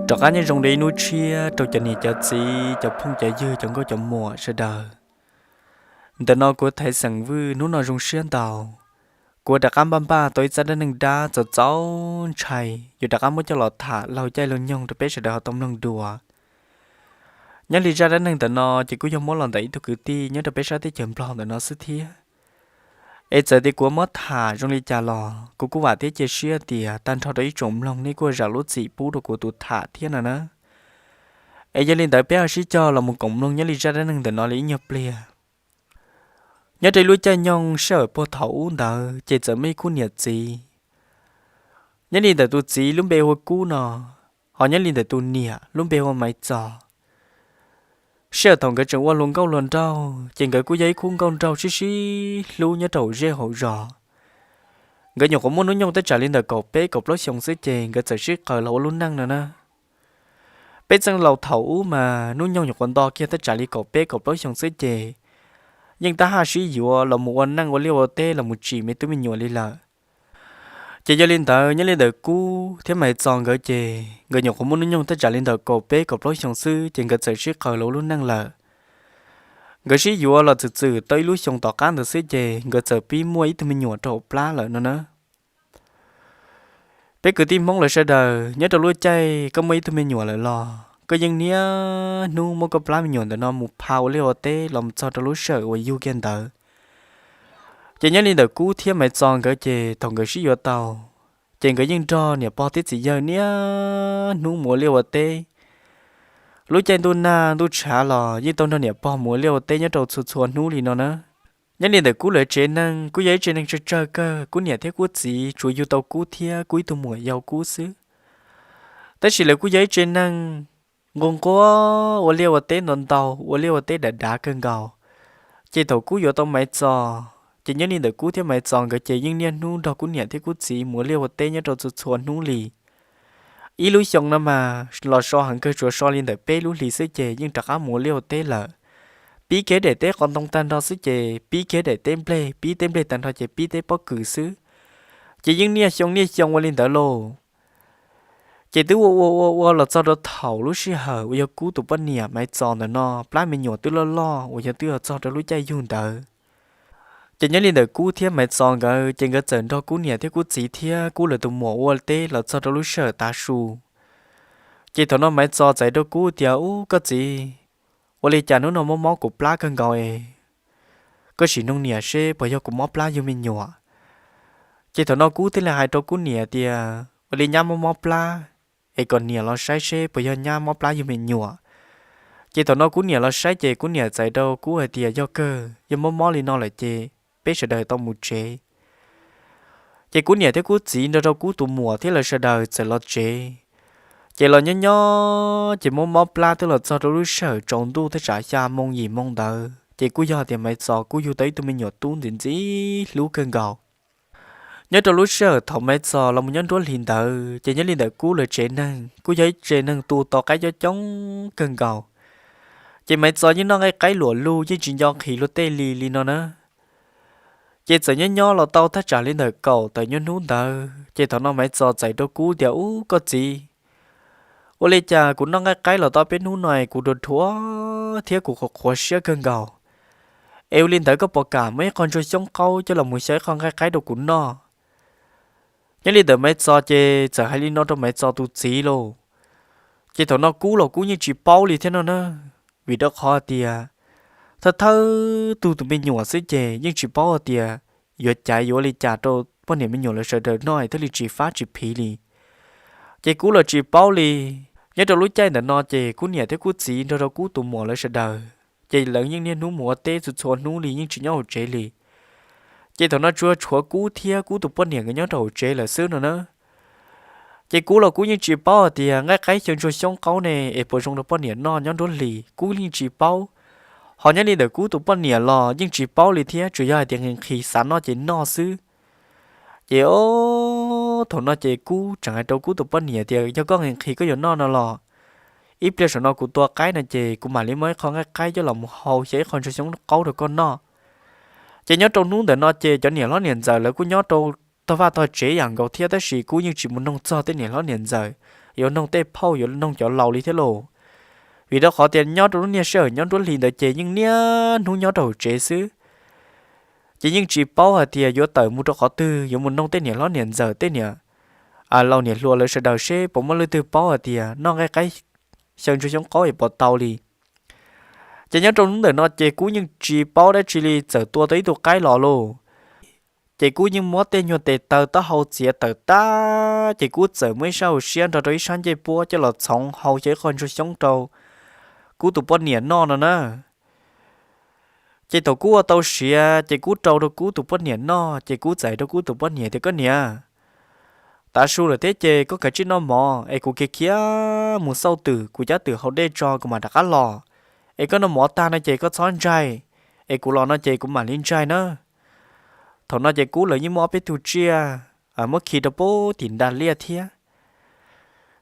Rov qab nyob zoo rau ib hnub tshiab rau cov niam cov txiv, cov phooj cov ywg, cov nkauj cov muam sawv daws. Ntawm no kuv Thaiv xeem Vwj, hnub no zoo siab ntau. Kuv rov qab npaj npaj tau ib zaj dab neeg dab txaus txaus ntshai yuav rov qab muab coj los tham laug caij laug nyoog rau peb sawv daws ho tau mloog dua. Nyob li zaj dab neeg ntawm no ces kuj yog muab los ntawm ib tug kwv tij nyob rau peb sab teb chaws Nplog ntawm no xwb thiab. Es txawm tias kuv muab tham zoo li cas los kuv kuj vam thiab cia siab tias tag nrho rau ib tsoom mloog nej kuj zam lub txim pub rau kuv tus tham thiab no na. Es yog li ntawd peb ho sib cog los mus koom mloog nyob li zaj dab neeg ntawm no li ib nyuag pliag. Nyob rau ib lub caij nyoog sij hawm puag thaum ub ntawd ces txawm muaj ib khub niam txiv. Nyob li ntawm tus txiv lub npe hu ua Kub no, ho nyob li ntawm tus niam lub npe hu ua Maiv Txos. Sij hawm thaum nkawd tseem ua hluas nkauj hluas nraug ces nkawd kuj yog ib khub nkauj nraug sib sib hlub nyob rau hauv zej hauv zos. Nkawd nyuam qhuav muaj hnub nyoog tab tsam li ntawm kaum peb kaum plaub xyoo xwb ces nkawd txawm sib qaws los ua lub neej no na. Peb txheej laus thaum ub mas hnub nyoog nyuam qhuav nto kiag tab tsam li kaum peb kaum plaub xyoo xwb ces yeej tab haj sib yuav los mus ua neej ua liaj ua teb los mus tsim me tub me nyuam li lawm. Ces yog li ntawd nyob li ntawm Kub thiab Maiv Txos nkawd ces nkawd nyuam qhuav muaj hnub nyoog tab tsam li ntawm kaum peb kaum plaub xyoo xwb ces nkawd txawm sib qaws los ua lub neej lawm. Nkawd sib yuav los txwm txwm tau ib lub xyoo tom qab ntawd xwb ces nkawd txawm pib muaj ib tug me nyuam rau hauv plab lawm no na. Peb kwv tij Hmoob lawv sawv daws nyob rau lub caij koj muaj ib tug me nyuam lawm los koj yeej niaj hnub muab koj plab me nyuam ntawm no mus pha ua liaj ua teb los txog rau lub sij hawm uas yug kiag ntawd. Ces nyob li ntawm Kub thiab Maiv Txos nkawd ces thaum nkawd sib yuav tau, ces nkawd yeej nrog niam pog thiab txiv yawg niaj hnub mus ua liaj ua teb. Lub caij ntuj nag ntuj tshav los yeej tau nrog niam pog mus ua liaj ua teb nyob rau txhua txhua hnub li no na. Nyob li ntawm Kub lawv tsev neeg kuj yog ib tsev neeg tsawg tsawg kawg, Kub niam thiab Kub txiv tsuas yug tau Kub thiab Kub ib tug muam yau Kub xwb. Tab sis lawv kuj yog ib tsev neeg nquag nquag ua liaj ua teb ntau ntau, ua liaj ua teb dav dav kawg nkaus. Ces thaum Kub yuav tau Maiv Txos ces nyob li ntawm Kub thiab Maiv Txos nkawd ces yeej niaj hnub nrog Kub niam thiab Kub txiv mus ua liaj ua teb nyob rau txhua txhua hnub li. Ib lub xyoo no mas los so heev kawg, tsuas so li ntawm peb lub hlis xwb ces yeej rov qab mus ua liaj ua teb lawm. Pib kiag daim teb qos ntoo tag nrho xwb ces pib kiag daim teb nplej, pib teb nplej tag nrho ces pib teb pob kws xwb. Ces yeej niaj xyoo niaj xyoo ua li ntawd lauj. Ces twb ua ua ua ua los txog rau thaum lub sij hawm uas yog Kub tus poj niam Maiv Txos ntawm no plab me nyuam twb loj loj uas yog twb los txog rau lub caij yug ntawd. Ces nyob li ntawm Kub thiab Maiv Txos nkawd ces nkawd txawm nrog Kub niam thiab Kub txiv thiab Kub lawv tus muam ua teb los txog rau lub sij hawm tav su. Ces thaum no Maiv Txos txais rau Kub tias, Ub koj txiv, ua li cas hnub no mob mob kuv plab kawg nkaus es koj sim nug niam seb puas yog kuv mob plab yug me nyuam. Ces thaum no Kub thiaj li hais rau Kub niam tias, Ua li nyab mob mob plab es kom niam los saib seb puas yog nyab mob plab yug me nyuam. Ces thaum no Kub niam los saib ces Kub niam txais rau Kub hais tias, Yog kawg, yog mob mob li no lawm ces peb sawv daws tau mus tsev. Ces Kub niam thiab Kub txiv nrog rau Kub tus muam thiab lawv sawv daws txawm los tsev. Ces los nyob nyob ces mob mob plab twb los txog rau lub sij hawm tsaus ntuj thaj tsam xya moo yim moo ntawd ces kuj yog tias Maiv Txos kuj yug tau ib tug me nyuam tub ntxim ntxim hlub kawg nkaus. Nyob rau lub sij hawm thaum Maiv Txos los mus nyob nruab hlis ntawd ces nyob li ntawm Kub lawv tsev neeg kuj yog ib tsev neeg tu tau qaib coob coob kawg nkaus. Ces Maiv Txos yeej noj nqaij qaib luam lug yeej tsis nco nqhis luag tej li li no na. Ces txawm nyob nyob los tau thaj tsam li ntawm kaum tawm nyuag hnub ntawd ces thaum no Maiv Txos txais rau Kub tias, Ub koj txiv, ua li cas kuv noj nqaij qaib los tau peb hnub no kuv dhuav dhuav thiab kuv qhuav qhuav siab kawg nkaus. Es ua li ntawd koj puas kam muab ib qho ntsuag xyoob qaub coj los mus xyaw ib qho nqaij qaib rau kuv noj? Nyob li ntawm Maiv Txos ces txawm hais li no rau Maiv Txos tus txiv lauj. Ces thaum no Kub los Kub yeej tsis paub li thiab no na, vim rau qhov tias thawj thawj tug tus me nyuam xwb ces yeej tsis paub hais tias yuav caiv yuav ua li cas rau poj niam me nyuam lawv sawv daws noj thiaj li tsis fab tsis phiv li. Ces Kub los tsis paub li. Nyob rau lub caij ntawm no ces Kub niam thiab Kub txiv nrog rau Kub tus muam lawv sawv daws ces lawv yeej niaj hnub mus ua teb txhua txhua hnub li yeej tsis nyob hauv tsev li. Ces thaum no tsuas tshuav Kub thiab Kub tus poj niam nkawd nyob rau hauv tsev lawm xwb no na. Ces Kub los Kub yeej tsis paub hais tias nqaij qaib xyaw ntsuag xyoob qaub ne es puas zoo rau poj niam noj nyob nruab hlis, Kub yeej tsis paub. Ho nyob li ntawm Kub tus poj niam los yeej tsis paub li thiab, tsuas yog hais tias nqhis nqhis xav noj ces noj xwb. Ces o, thaum no ces Kub tseem hais rau Kub tus poj niam tias, Yog koj nqhis nqhis koj yuav noj no los ib pliag saum no kuv tua qaib no ces kuv mam li muab ib qho nqaij qaib coj los mus hau xyaw ib qho ntsuag xyoob qaub rau koj noj. Ces nyob rau hnub ntawm no ces cov niam hlob niam ntxawm lawv kuj nyob rau tog vaj tog tsev yam nkaus thiab, tab sis Kub yeej tsis mus noog txog tej niam hlob niam ntxawm, yuav noog tej phauj, yuav noog cov laus li thiab lauj. Vim rau qhov tias nyob rau lub niag sij hawm nyob nruab hlis ntawd ces yeej niaj hnub nyob rau hauv tsev xwb, ces yeej tsis paub hais tias yuav tawm mus rau qhov twg, yuav mus noog tej niam hlob niam ntxawm, tej niam laus niam hluas lawv sawv daws seb puas muaj leej twg paub hais tias noj nqaij qaib xyaw ntsuag xyoob qaub es puas tau li. Ces nyob rau hnub ntawm no ces kuv yeej tsis paub dab tsi li, txawm tua tau ib tug qaib los lauj, ces kuv yeej muab tej nyuag tes taw taub hau txiav tawm tag, ces kuv txawm muab ib sab hauv siab nrog rau ib sab ncej puab coj los txhoov hau xyaw ib qho ntsuag xyoob rau kuv tus poj niam noj no na. Ces thaum kuv ua tau siav ces kuv rau rau kuv tus poj niam noj, ces kuv txawm hais rau kuv tus poj niam tias, koj niam, tav su lawm thiab ces koj kav tsij noj mov es kuv khiav khiav mus xauj twm kuv cab twm hau dej tso kuv mam rov qab los. Es koj noj mov tag no ces koj txhob ntshai, es kuv los no ces kuv mam li ntshai na. Thaum no ces kuv lawv yeej muaj ob peb tug tsiaj muab khi rau puag tim nram liaj thiab.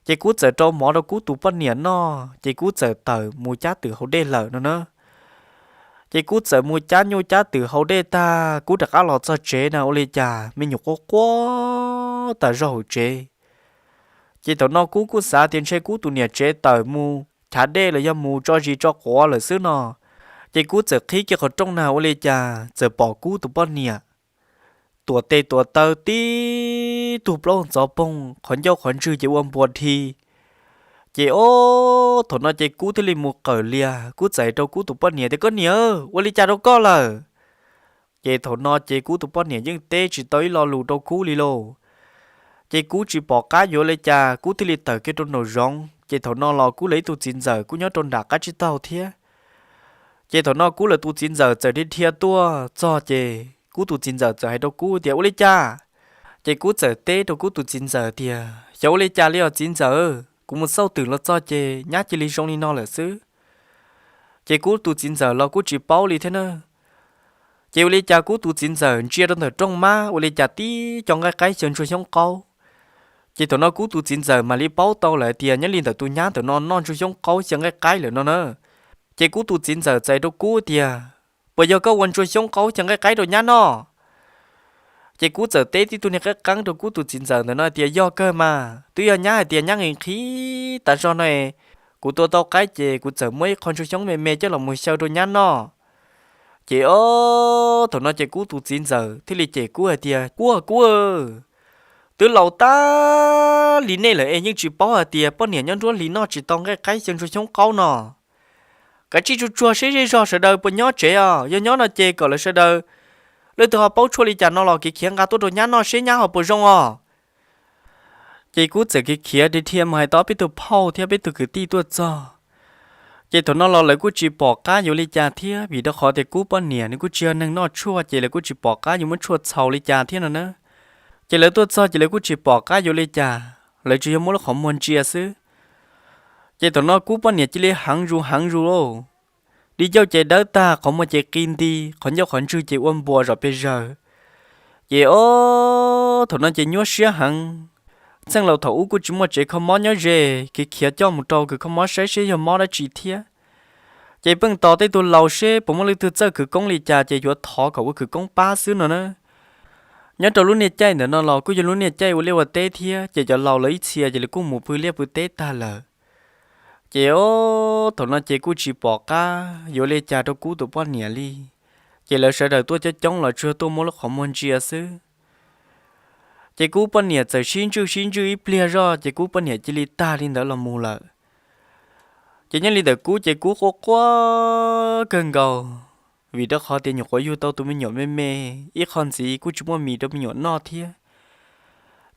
Ces kuv txawm rau mov rau kuv tus poj niam noj ces kuv txawm tawm mus cab twm hau dej lawm no na. Ces kuv txawm mus cab nyuj cab twm hau dej tag kuv rov qab los txog tsev na ua li cas me nyuam quaj quaj tas zog hauv tsev. Ces thaum no kuv kuj xav tias ntshe kuv tus niam tsev tawm mus chav dej los yog mus tso zis tso quav lawm xwb no. Ces kuv txawm qhib kiag qhov rooj na ua li cas txawm pom kuv tus poj niam tuam tes tuam taw tib tug plaub ntxov poog, qhov ncauj qhov ntswg ces ua npua dhi. Ces ob thaum no ces kuv thiaj li mus qawm lias, kuv txawm hais rau kuv tus poj niam tias, koj niam, ua li cas rau koj lawm? Ces thaum no ces kuv tus poj niam yeej teb tsis tau ib lo lus rau kuv li lauj. Ces kuv tsis pom qab yuav li cas kuv thiaj li tawm kiag rau nraum zoov, ces thaum no los kuv lawv ib tug txiv ntxawm kuj nyob rau nram qab tsib taug thiab. Ces thaum no kuv lawv tus txiv ntxawm txawm dhia dhia tuaj txog ces kuv tus txiv ntxawm txawm hais rau kuv tias, ua li cas? Ces kuv txawm teb rau kuv tus txiv ntxawm tias, xyov ua li cas li os txiv ntxawm, kuv mus xauj twm los txog ces nyab cia li zoo li no lawm xwb. Ces kuv tus txiv ntxawm los kuj tsis paub li thiab na. Ces ua li cas kuv tus txiv ntxawm ntsia rau ntawm rooj mab ua li cas tib co nqaij qaib xyaw ntsuag xyoob qaub. Ces thaum no kuv tus txiv ntxawm mam li paub tau lawm tias nyob li ntawm tus nyab ntawm no noj ntsuag xyoob qaub xyaw nqaij qaib lawm no na. Ces kuv tus txiv ntxawm txais rau kuv tias, puas yog koj ua ntsuag xyoob qaub xyaw nqaij qaib rau nyab noj? Ces kuv txawm teb tib tug niag qeeb qeeb rau kuv tus txiv ntxawm ntawm no tias, yog kawg mas, twb yog nyab hais tias nyab nqhis nqhis tas zog no, kuv tua tau qaib ces kuv txawm muab ib qho ntsuag xyoob me me coj los mus xyaw rau nyab noj. Ces ob thaum no ces kuv tus txiv ntxawm thiaj li cem kuv hais tias, kuv, kuv, twb laus tas li nej lawm es yeej tsis paub hais tias poj niam nyob nruab hlis noj tsis tau nqaij qaib xyaw ntsuag xyoob qaub no. Kav tsij tsuag tsuag seb zej zog sawv daws puas nyob tsev os, yog nyob no ces kom lawv sawv daws, leej twg ho paub tshuaj li cas no los kev khiav nqa tuaj rau nyab noj seb nyab ho puas zoo os. Ces kuv txawm khiav khiav dhia dhia mus hais tau peb tug phauj thiab peb tug kwv tij tuaj txog. Ces thaum no los lawv kuj tsis pom qab yuav li cas thiab, vim rau qhov tias kuv poj niam nws kuj tsis yog neeg noj tshuaj, ces lawv kuj tsis pom qab yuav muab tshuaj txhaus li cas thiab no na. Ces lawv tuaj txog ces lawv kuj tsis pom qab yuav li cas, lawv tsuas yog muab lub qhov muag ntsia xwb. Ces thaum no kuv poj niam cia li heev zus heev zus lauj, di ncauj ces dawb tag, qhov muag ces qi nti, qhov ncauj qhov ntswg ces ua npuas zom pes zawg. Ces ob thaum no ces nyuaj siab heev. Txheej laus thaum ub kuj tsis muaj tsev kho mob nyob ze, khiav khiav coj mus rau kws kho mob saib seb yog mob dab tsi thiab. Ces pheej tos tej tug laus seb puas muaj leej twg txawj khawv koob li cas ces yuav thov kom ua khawv koob pab xwb no na. Nyob rau lub niaj caij ntawm no los kuj yog lub niaj caij ua liaj ua teb thiab, ces cov laus lawv ib txhia ces lawv kuj mus pw liaj pw teb tag lawm. Ces ob thaum no ces kuj tsis pom qab yuav li cas rau kuv tus poj niam li. Ces lawv sawv daws tuaj coob coob los tsuas tuaj muab lub qhov muag ntsia xwb. Ces kuv poj niam txawm sib ntswj sib ntswj ib pliag zoj ces kuv poj niam cia li tag li ntawd los mus lawm. Ces nyob li ntawm kuv ces kuv quaj quaj kawg nkaus, vim rau qhov tias nyuam qhuav yug tau tus me nyuam me me, ib qho ntxiv kuj tsis muaj mis rau me nyuam noj thiab.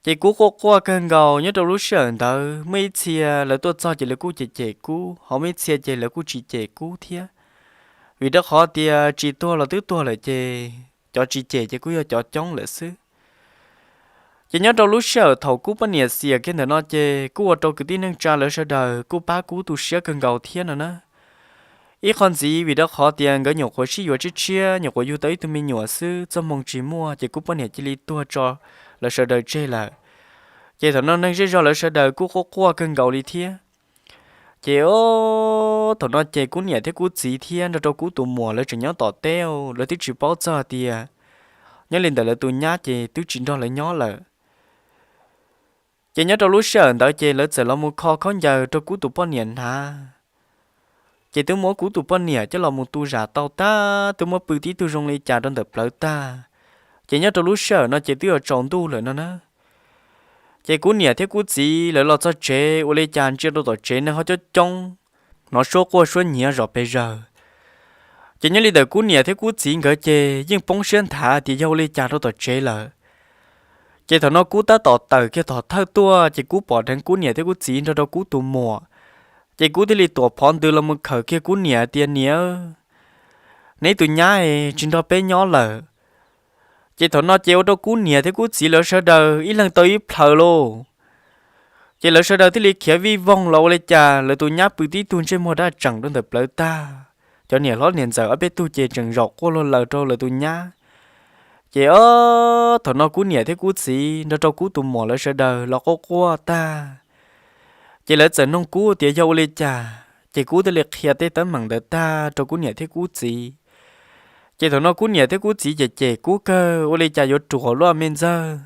Ces kuv quaj quaj kawg nkaus. Nyob rau lub sij hawm ntawd muaj ib txhia lawv tuaj txog ces lawv kuj cem cem kuv, ho muaj ib txhia ces lawv kuj tsis cem kuv thiab. Vim rau qhov tias tsis tuag los twb tuag lawm ces cov tsis cem ces kuj yog cov coob lawm xwb. Ces nyob rau lub sij hawm thaum kuv poj niam xiam kiag ntawm no ces kuj ua rau kwv tij neej tsa lawv sawv daws kuj pab kuv tu siab kawg nkaus thiab no na. Ib qho ntxiv vim rau qhov tias nkawd nyuam qhuav sib yuav tshiab tshiab, nyuam qhuav yug tau ib tug me nyuam xwb, txoj hmoo tsis muaj, ces kuv poj niam cia li tuag tso lawv sawv daws tseg lawm. Ces thaum no neeg zej zog lawv sawv daws kuj quaj quaj kawg nkaus li thiab. Ces ob thaum no ces kuv niam thiab kuv txiv thiab nrog rau kuv tus muam lawv tseem nyob tom teb, lawv twb tsis paub txog tias nyob li ntawm lawv tus nyab ces twb tsis nrog lawv nyob lawm. Ces nyob rau lub sij hawm ntawd ces lawv txawm los mus kho khaub ncaws rau Kub tus poj niam hnav. Ces twb muab Kub tus poj niam coj los mus tu zam tau tag, twb muab pw tib tug zoo li cas rau ntawm plawv tag. Ces nyob rau lub sij hawm no ces twb yuav tsaus ntuj lawm no na. Ces Kub niam thiab Kub txiv lawv los txog tsev ua li cas ntsia rau tom tsev neeg ho coob coob, hnov suab quaj suab nyiav zom pes zaws. Ces nyob li ntawm Kub niam thiab Kub txiv nkawd ces yeej poob siab nthav tias yog ua li cas rau tom tsev lawm. Ces thaum no Kub tab tom tawm kiag tom thawj tuaj ces Kub pom dheev Kub niam thiab Kub txiv nrog rau Kub tus muam. Ces Kub thiaj li tuam phov ntws los mus khawm kiag Kub niam tias, Niam, neb tus nyab tsis nrog peb nyob lawm. Ces thaum no ces ua rau Kub niam thiab Kub txiv lawv sawv daws ib leeg tau ib plhaw lauj. Ces lawv sawv daws thiaj li khiav vij voog los ua li cas lawv tus nyab pw tib tug ntsej muag daj tseem rau ntawm plawv tag. Cov niam hlob niam ntxawm ob peb tug ces tseem zaum quaj luag laws rau lawv tus nyab. Ces ob thaum no Kub niam thiab Kub txiv nrog rau Kub tus muam lawv sawv daws los quaj quaj tag. Ces lawv txawm noog Kub tias yog ua li cas, ces Kub thiaj li qhia tej teeb meem ntawd tag rau Kub niam thiab Kub txiv. Ces thaum no Kub niam thiab Kub txiv ces cem Kub kawg, ua li cas yuav ruam luaj me ntxawg,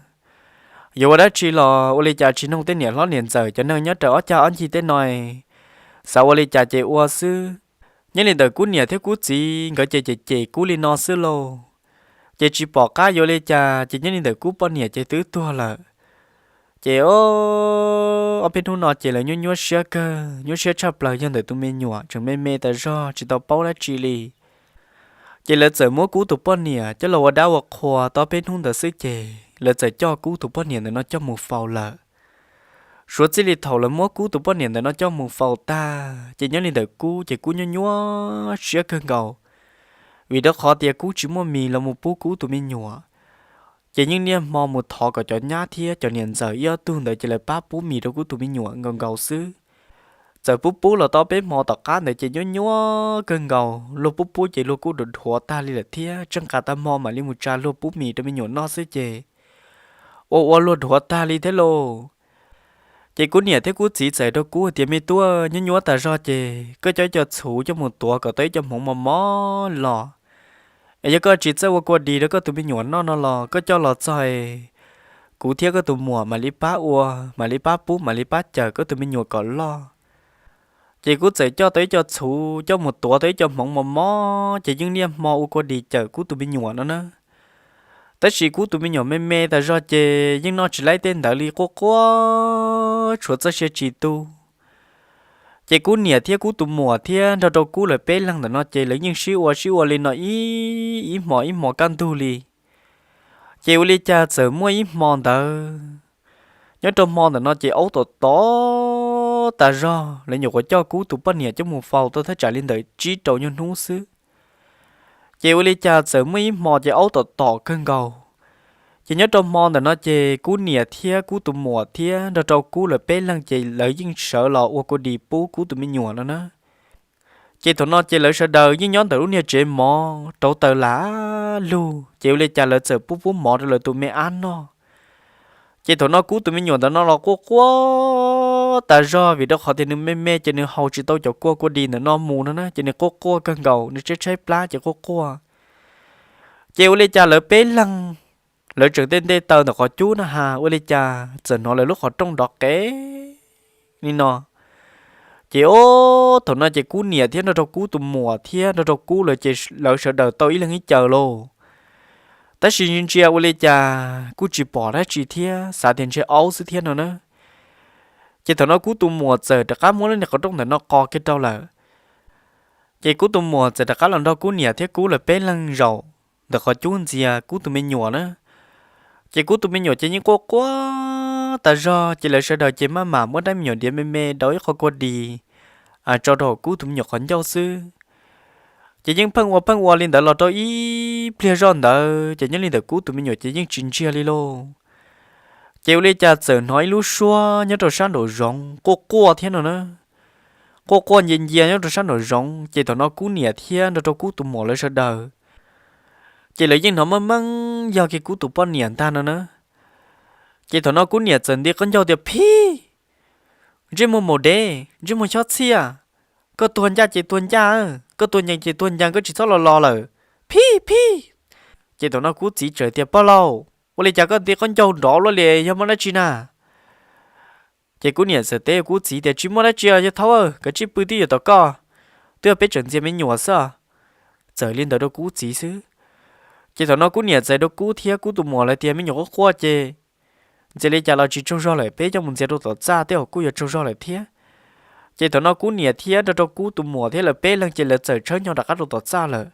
yuav ua dab tsi los ua li cas tsis noog tej niam hlob niam ntxawm cov neeg nyob raws ob cag ob ncig tej no, xav ua li cas ces ua xwb. Nyob li ntawm Kub niam thiab Kub txiv nkawd ces cem cem Kub li no xwb lauj. Ces tsis pom qab yuav li cas, ces nyob li ntawm Kub poj niam ces twb tuag lawm. Ces ob peb hnub no ces lawv nyuaj nyuaj siab kawg, nyuaj siab tshaj plaws yog ntawm tus me nyuam tseem me me tas zog tsis tau paub dab tsi li. Ces lawv txawm muab Kub tus poj niam coj los ua dab ua qhua tau peb hnub ntawd xwb ces lawv txawm coj Kub tus poj niam ntawm no coj mus faus lawm. Suav txij li thaum lawv muab Kub tus poj niam ntawm no coj mus faus tag ces nyob li ntawm Kub ces Kub nyuaj nyuaj siab kawg nkaus, vim rau qhov tias Kub tsis muaj mis los mus pub Kub tus me nyuam. Ces yeej niaj hmo mus thov kom cov nyab thiab cov niam ntxawm ib ob tug ntawd ces lawv pab pub mis rau Kub tus me nyuam nkaus nkaus xwb. Txawm pub pub los tau peb hmo tom qab ntawd ces nyuaj nyuaj kawg nkaus, luag pub pub ces luag kuj dhuav dhuav tag li lawm thiab, tsheej qas tag hmo mam li mus tsa luag pub mis rau me nyuam noj xwb ces ua ua luag dhuav tag li thiab lauj. Ces Kub niam thiab Kub txiv txais rau Kub tias, Me tub, nyuaj nyuaj tas zog ces koj coj ib co txhuv coj mus tuav kom tau ib co hmoov mos mos los, es yog koj tsis txawj ua kua dis rau koj tus me nyuam noj no los koj coj los txog es kuv thiab koj tus muam mam li pab ua, mam li pab pub, mam li pab cawm koj tus me nyuam kom loj. Ces Kub txawm coj tau ib co txhuv coj mus tuav tau ib co hmoov mos mos ces yeej niaj hmo ua kua dis cawm Kub tus me nyuam no na. Tab sis Kub tus me nyuam me me tas zog ces yeej noj tsis laib tej ntawd li, quaj quaj tshuav txoj sia tsis tu. Ces Kub niam thiab Kub tus muam thiab nrog rau Kub lawv peb leeg ntawm no ces lawv yeej sib ua sib ua li no ib, ib hmo ib hmo kaj ntug li. Ces ua li cas txawm muaj ib hmo ntawd, nyob rau hmo ntawm no ces aub tom tom tas zog, lawv nyuam qhuav coj Kub tus poj niam coj mus faus tau thaj tsam li ntawm tsib rau nyuag hnub xwb. Ces ua li cas txawm muaj ib hmo ces aub tom tom kawg nkaus. Ces nyob rau hmo ntawm no ces Kub niam thiab Kub tus muam thiab nrog rau Kub lawv peb leeg ces lawv yeej sawv los ua kua dis pub Kub tus me nyuam no na. Ces thaum no ces lawv sawv daws yeej nyob ntawm lub niag tsev mov rauv taws lam lug, ces ua li cas lawv txawm pub pub mov rau lawv tus me ab noj. Ces thaum no Kub tus me nyuam ntawm no los quaj quaj tas zog, vim rau qhov tias nws me me ces nws haus tsis tau cov kua kua dis ntawm no mus no na, ces nws quaj quaj kawg nkaus, nws tshaib tshaib plab ces quaj quaj. Ces ua li cas lawv peb leeg, lawv tseem tej ntej taw ntawm qhov cub na has, ua li cas txawm hnov lawv lub qhov rooj nrov qev li no. Ces ob thaum no ces Kub niam thiab nrog rau Kub tus muam thiab nrog rau Kub lawv ces lawv sawv daws tau ib leeg ib caws lauj. Tab sis ntsia ua li cas kuj tsis pom dab tsi thiab, xav tias ntshe aub xwb thiab no na. Ces thaum no Kub tus muam txawm rov qab muab lub niag qhov rooj ntawm no qos kiag rau lawm. Ces Kub tus muam txawm rov qab los nrog Kub niam thiab Kub lawv peb leeg zaum ntawm qhov cub ntxias Kub tus me nyuam na. Ces Kub tus me nyuam ces yeej quaj quaj tas zog, ces lawv sawv daws ces maj mam muab dab me nyuam diav me me daus ib qho kua dis tso rau Kub tus me nyuam qhov ncauj xwb. Ces yeej pheej ua pheej ua li ntawd los rau ib pliag zoj ntawd ces nyob li ntawm Kub tus me nyuam ces yeej tsis ntsiag li lauj. Ces ua li cas txawm hnov ib lub suab nyob rau sab nraum zoov quaj quaj thiab no na. Quaj quaj ncia ncia nyob rau sab nraum zoov, ces thaum no Kub niam thiab nrog rau Kub tus muam lawv sawv daws ces lawv yeej hnov meej meej yog kiag Kub tus poj niam ntag no na. Ces thaum no Kub niam txawm nti qaub ncaug tias, Phij! Ntsej muag maum dev, ntsej muag xyob txhiaj, koj tuag ncaj ces tuag ncaj, koj tuag ncees ces tuag ncees, koj tsis txhob los los lawm. Phij phij! Ces thaum no Kub txiv txawm tias, Pog laus, ua li cas koj nti qaub ncaug nrov luaj li, yog muaj dab tsi na? Ces Kub niam txawm teb Kub txiv tias, Tsis muaj dab tsi os yawg thaub, koj cia li pw twb yuav tom koj, twb yog peb tseem ntxias me nyuam xwb. Txawm li ntawd rau Kub txiv xwb. Ces thaum no Kub niam txawm rau Kub thiab Kub tus muam lawv tias, Me nyuam quaj quaj ces ntxias li cas los tsis tsaug zog lawm, peb coj mus ntxias rau tom txaj tej zaum kuj yuav tsaug zog lawm thiab. Ces thaum no Kub niam thiab nrog rau Kub tus muam thiab lawv peb leeg ces lawv txawm tshawb nyo rov qab rau tom txaj lawm.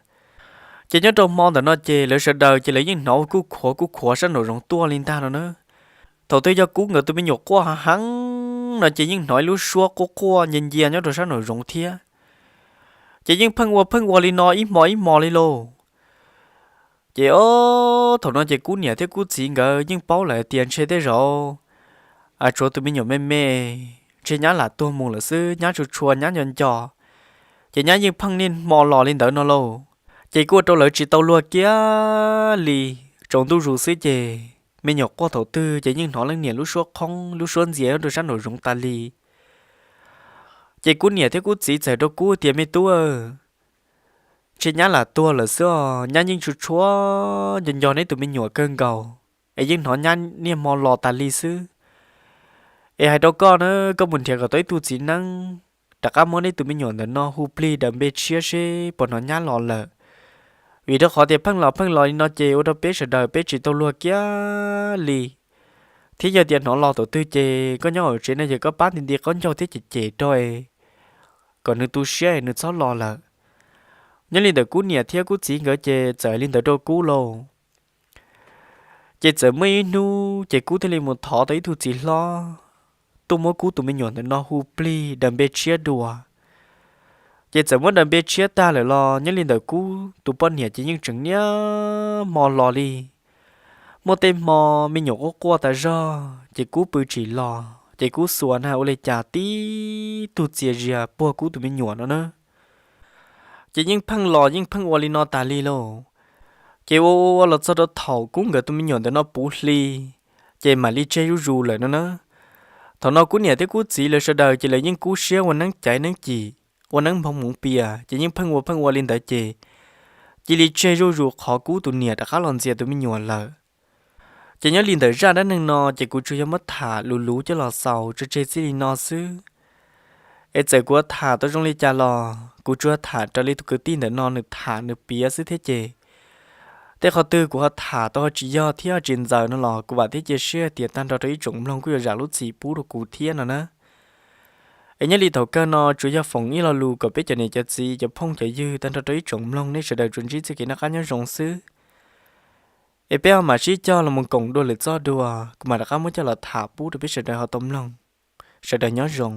Ces nyob rau hmo ntawm no ces lawv sawv daws ces lawv yeej hnov ua kuj khuav kuj khuav sab nraum zoov tuaj li ntag no na. Thaum twg yog Kub nkawd tus me nyuam quaj heev heev no ces yeej hnov ib lub suab quaj quaj ncia ncia nyob rau sab nraum zoov thiab. Ces yeej pheej ua pheej ua li no ib hmo ib hmo li lauj. Ces thaum no ces Kub niam thiab Kub txiv nkawd yeej paub lawm tias ntshe tej zaum tshuav tus me nyuam me me, ntshe nyab lam tuag mus lawm xwb, nyab tshua tshua nyab nco nco, ces nyab yeej pheej niaj hmo los li ntawd no lauj. Ces kuj ua rau lawv tsis tau luag kiag li. Tsaus ntuj zus xwb ces me nyuam quaj thaum twg ces yeej hnov leej niam lub suab qhoob lub suab ntxias nyob rau sab nraum zoov tas li. Ces Kub niam thiab Kub txiv txawm rau Kub tias, Me tub, ntshe nyab lam tuag lawm xwb os, nyab yeej tshua tshua nco nco neb tus me nyuam kawg nkaus, es yeej hnov nyab niaj hmo los tas li xwb. Es hais rau koj na, koj mus nrhiav kom tau ib tug txiv neeb rov qab muab neb tus me nyuam ntawm no hu plig daws npe tshiab seb puas hnov nyab los lawm. Vim rau qhov tias pheej los pheej los li no ces ua rau peb sawv daws peb tsis tau luag kiag li. Thiab yog tias hnov los thaum twg ces koj nyob hauv tsev no ces koj pab nti nti qaub ncaug thiab cem cem rau kom nws tu siab es nws txhob los lawm. Nyob li ntawm Kub niam thiab Kub txiv nkawd ces txawm li ntawd rau Kub lauj. Ces txawm muaj ib hnub ces Kub thiaj li mus thov tau ib tug txiv hlob tuaj muab Kub tus me nyuam ntawm no hu plig daws npe tshiab dua. Ces txawm muab daws npe tshiab tag lawm los nyob li ntawm Kub tus poj niam ces yeej tseem niaj hmo los li. Muaj tej hmo me nyuam quaj quaj tas zog ces Kub pw tsis los ces Kub xuas na ua li cas tib tug txias zias puag Kub tus me nyuam no na. Ces yeej pheej los yeej pheej ua li no tas li lauj. Ces ua ua ua los txog rau thaum Kub nkawd tus me nyuam ntawm no puv hli, ces mam li tseg zuj zus lawm no na. Thaum no Kub niam thiab Kub txiv lawv sawv daws ces lawv yeej kub siab ua neeb caiv neeb cim, ua neeb nphoo hmoov pias ces yeej pheej ua pheej ua li ntawd ces cia li tseg zuj zus qhov Kub tus niam rov qab los ntxias tus me nyuam lawm. Ces nyob li ntawm zaj dab neeg no ces kuv tsuas yog muab tham luv luv coj los xaus tso tseg txij li no xwb. Es txawm kuv ho tham tau zoo li cas los kuv tsuas tham raws li tus kwv tij ntawm no nws tham nws piav xwb thiab ces tej qhov twg kuv ho tham tau ho tsis yog thiab ho tsis ntxaws no los kuv vam thiab cia siab tias tag nrho rau ib tsoom mloog kuj yuav zam lub txim pub rau kuv thiab no na. Es nyob li thaum kawg no tsuas yog foom ib lo lus kom peb cov niam cov txiv cov phooj cov ywg tag nrho rau ib tsoom mloog nej sawv daws tsuas ntsib txoj kev noj qab nyob zoo xwb. Es peb ho mam sib cog los mus koom dua lwm txoj dua, kuv mam rov qab muab coj los tham pub rau peb sawv daws ho tau mloog. Sawv daws nyob zoo.